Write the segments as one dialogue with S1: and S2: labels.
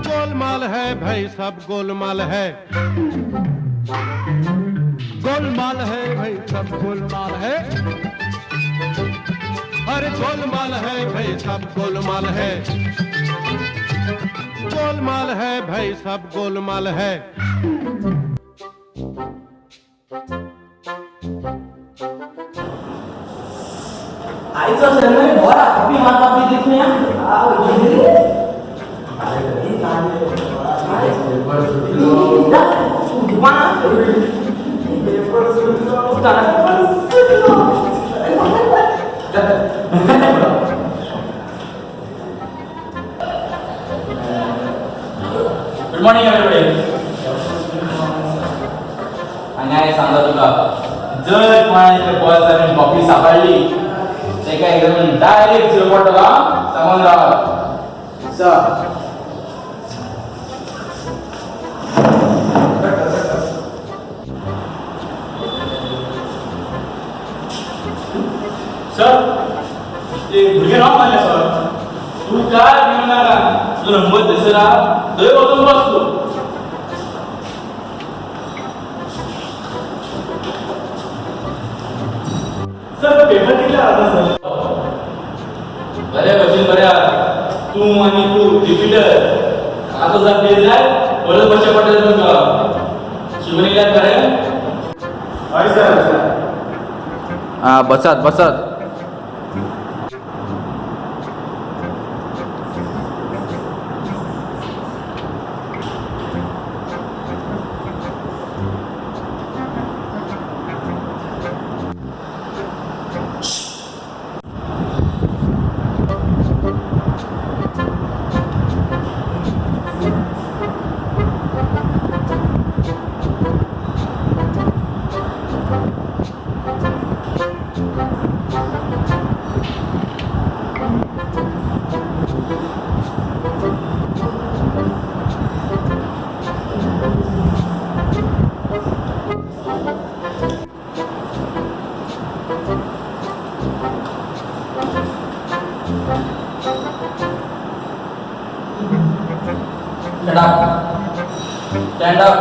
S1: गोलमाल है भाई, सब गोलमाल है। गोलमाल है भाई, सब गोलमाल है। अरे गोलमाल है भाई, सब गोलमाल है। गोलमाल है भाई, सब गोलमाल है।
S2: आयचो सर बरा कॉपी मारपाक बी दिसना।
S3: Good morning everybody. आनी हांवें सांगता तुका, जर कोणाच्या बॉल्सांनी कॉपी सापडली, तेका एकदम डायरेक्ट झिरो पडटलो. सांगून राव.
S2: सर.
S3: सर, ते भुरगे नांव मारले सर. तूं काय भिवू नाका. तुजो नंबर थंयसर आहा, थंय वचून बस तूं.
S4: सर, पेपर कितले आता सर?
S3: बरे भशेन, बरे आहा. तूं आनी तूं रिपीटर. आतां जर फेल जाय, परत बसचें पडटलें तुमकां. शिकून येयल्यात बरें?
S4: हय सर.
S3: आं, बसात बसात. Stand up. Stand up.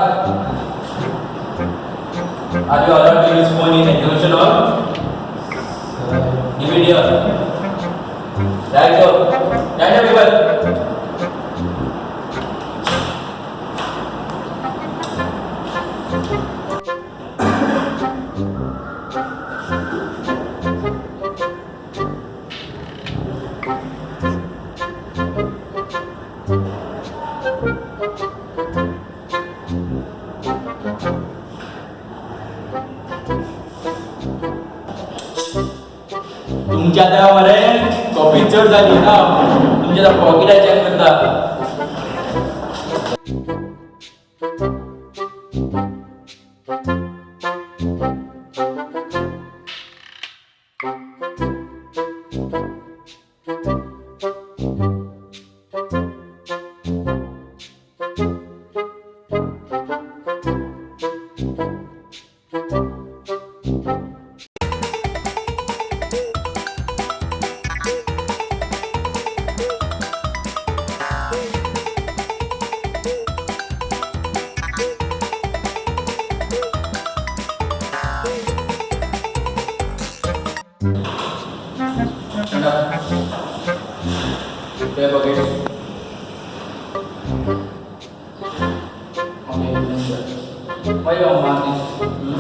S3: Are you allowed to use phone in examination hall? Give it here. Right go. Stand up, people. तुमच्या आतां मरे कॉपी चड जाली ना. तुमच्या आतां पॉकेटां चॅक करता. Stand up. Bare pockets. Okay, why you mark this? Hmm?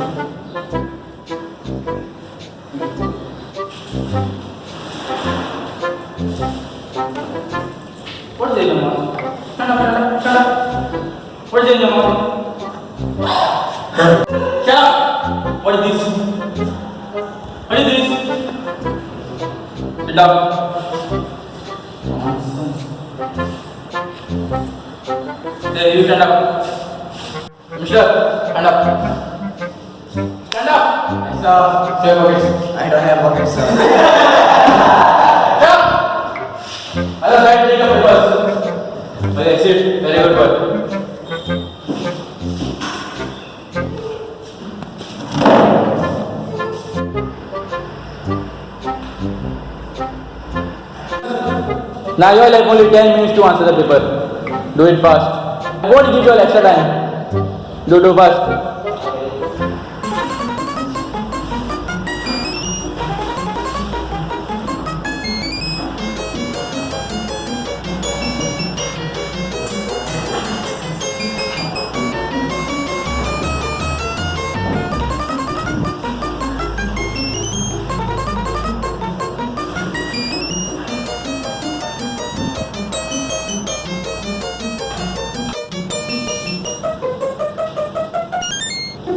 S3: What is in your mouth? Stand up, stand up, stand up. What is in your mouth? Shut up! What is this? What is this? Sit down. Nonsense. There, you stand up. Mister, stand up. Stand up. Sir, share pockets.
S2: I don't have pocket, sir.
S3: Shut up. Other side, take up papers. Okay, sit. Very good boy. Now you all have only 10 minutes to answer the paper. Do it fast. I won't give you all extra time. Do fast.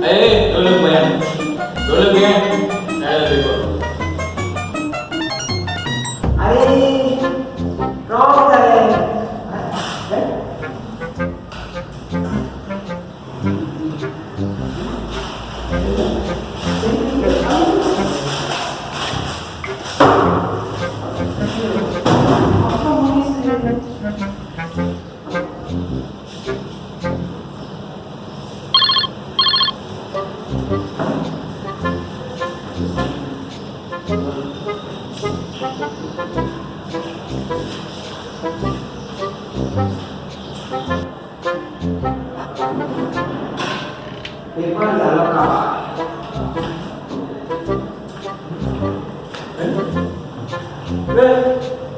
S3: Hey, don't look behind. Don't look behind. Another paper.
S2: अरे wrong झाले. Paper झाला का?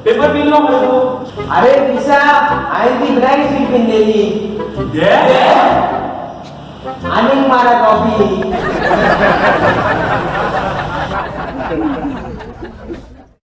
S4: Paper pillow मरे तू.
S2: अरे दिसा, हांवें ती ब्लँक शीट पिनलेली. आनीक मारा कॉफी.